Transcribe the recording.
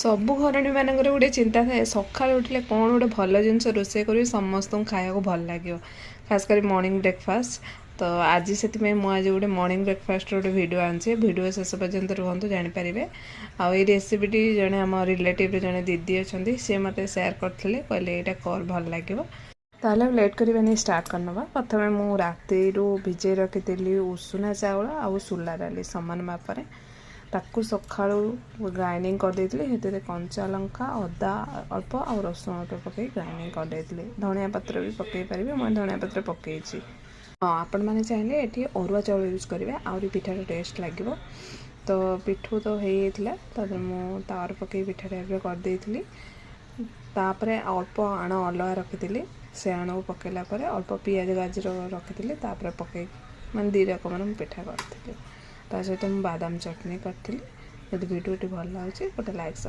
ସବୁ ଘରଣୀମାନଙ୍କର ଗୋଟେ ଚିନ୍ତା ଥାଏ, ସକାଳୁ ଉଠିଲେ କ'ଣ ଗୋଟେ ଭଲ ଜିନିଷ ରୋଷେଇ କରିବି, ସମସ୍ତଙ୍କୁ ଖାଇବାକୁ ଭଲ ଲାଗିବ, ଖାସ କରି ମର୍ଣ୍ଣିଂ ବ୍ରେକଫାଷ୍ଟ। ତ ଆଜି ସେଥିପାଇଁ ମୁଁ ଆଜି ଗୋଟେ ମର୍ଣ୍ଣିଂ ବ୍ରେକଫାଷ୍ଟର ଗୋଟେ ଭିଡ଼ିଓ ଆଣିଛି। ଭିଡ଼ିଓ ଶେଷ ପର୍ଯ୍ୟନ୍ତ ରୁହନ୍ତୁ, ଜାଣିପାରିବେ। ଆଉ ଏଇ ରେସିପିଟି ଜଣେ ଆମ ରିଲେଟିଭ୍ରେ ଜଣେ ଦିଦି ଅଛନ୍ତି, ସିଏ ମୋତେ ସେୟାର କରିଥିଲେ, କହିଲେ ଏଇଟା କର, ଭଲ ଲାଗିବ। ତାହେଲେ ଆଉ ଲେଟ୍ କରିବାନି, ଷ୍ଟାର୍ଟ କରିନେବା। ପ୍ରଥମେ ମୁଁ ରାତିରୁ ଭିଜେଇ ରଖିଥିଲି ଉଷୁନା ଚାଉଳ ଆଉ ସୁଲା ଡାଲି ସମାନ ମାପରେ। ତାକୁ ସକାଳୁ ଗ୍ରାଇଣ୍ଡିଙ୍ଗ କରିଦେଇଥିଲି। ସେଥିରେ କଞ୍ଚା ଲଙ୍କା, ଅଦା ଅଳ୍ପ ଆଉ ରସୁଣ ଅଳ୍ପ ପକାଇ ଗ୍ରାଇଣ୍ଡିଙ୍ଗ କରିଦେଇଥିଲି। ଧଣିଆ ପତ୍ର ବି ପକାଇ ପାରିବେ, ମୁଁ ଧଣିଆ ପତ୍ର ପକାଇଛି। ହଁ, ଆପଣମାନେ ଚାହିଁଲେ ଏଠି ଅରୁଆ ଚାଉଳ ୟୁଜ୍ କରିବେ, ଆହୁରି ପିଠାର ଟେଷ୍ଟ ଲାଗିବ। ତ ପିଠଉ ତ ହେଇଯାଇଥିଲା, ତାପରେ ମୁଁ ତାୱାରେ ପକାଇ ପିଠା ଟାଇପ୍ର କରିଦେଇଥିଲି। ତାପରେ ଅଳ୍ପ ଆଣ ଅଲଗା ରଖିଥିଲି, ସେ ଆଣକୁ ପକାଇଲା ପରେ ଅଳ୍ପ ପିଆଜ, ଗାଜର ରଖିଥିଲି, ତାପରେ ପକାଇକି ମାନେ ଦୁଇ ରକମର ମୁଁ ପିଠା କରିଥିଲି। ତା ସହିତ ମୁଁ ବାଦାମ ଚଟଣି କରିଥିଲି। ଯଦି ଭିଡ଼ିଓଟି ଭଲ ଲାଗୁଛି, ଗୋଟେ ଲାଇକ୍